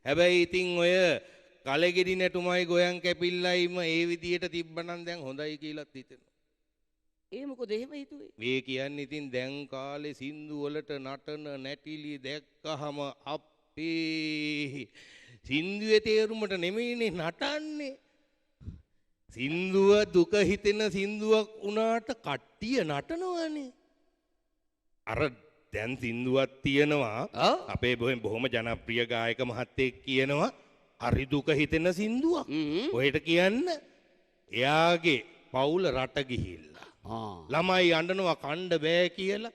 හැබැයි ඉතින් ඔය කලගෙඩි නැටුමයි ගොයන් කැපිල්ලයිම ඒ විදියට තිබ්බනම් දැන් හොඳයි කියලාත් හිතෙනවා. ඒ මොකද එහෙම හිතුවේ? මේ කියන්නේ ඉතින් දැන් කාලේ සින්දු වලට නටන නැටිලි දැක්කහම අපේ සින්දුවේ තේරුමට නෙමෙයිනේ නටන්නේ. සින්දුව දුක හිතෙන සින්දුවක් වුණාට කට්ටිය නටනවනේ. අර දැන් සින්දුවක් තියෙනවා අපේ බොහොම ජනප්‍රිය ගායක මහත්තයෙක් කියනවා හරි දුක හිතෙන සින්දුවක්. ඔහෙට කියන්න එයාගේ පවුල රට ගිහිල්ලා ළමයි අඬනවා කණ්ඩ බෑ කියලා.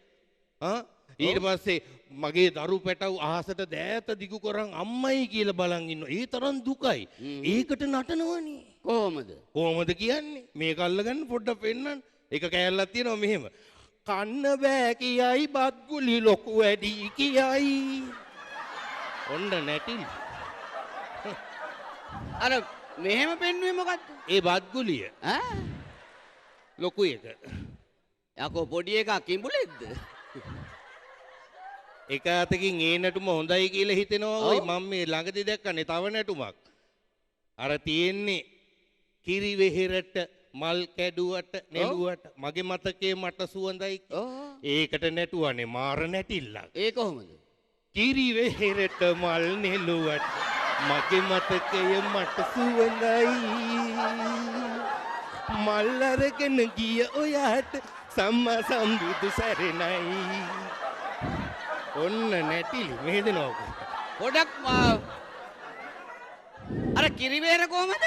ඊට පස්සේ මගේ දරු පැටව් අහසට දෑත දිගු කරන් අම්මයි කියලා බලන් ඉන්නවා. ඒ තරම් දුකයි. ඒකට නටනවනේ. කොහොමද? කොහොමද කියන්නේ? මේක අල්ලගන්න පොඩ්ඩක් පෙන්නන්න. එක කෑල්ලක් තියෙනවා මෙහෙම. කන්න බෑ කියයි බත් ගුලි ලොකු වැඩි කියයි. ඔන්න නැටිලි. අර මෙහෙම පෙන්නුවේ මොකද්ද? ඒ බත් ගුලිය. ඈ ලොකු එක. යකෝ පොඩි එකා කිඹුලෙක්ද? එක අතකින් ඒ නැටුම හොඳයි කියලා හිතෙනවා. ඔයි මම මේ ළඟදී දැක්කනේ තව නැටුමක්. අර තියෙන්නේ කිරි වෙහෙරට මල් කැඩුවට නෙළුවට මගේ මතකේ මට සුවඳයි. ඒකට නැටුවනේ මාර නැටිල්ලක්. ඒ කොහොමද? කිරි වෙහෙරට මල් නෙළුවට මගේ මතකය මට සුවඳයි. මල් අරගෙන ගිය ඔයාට සම්මා සම්බුදු සරණයි. ඔන්න නැටිලි මෙහෙ දෙනවා. පොඩක් අර කිරිවේර කොහමද?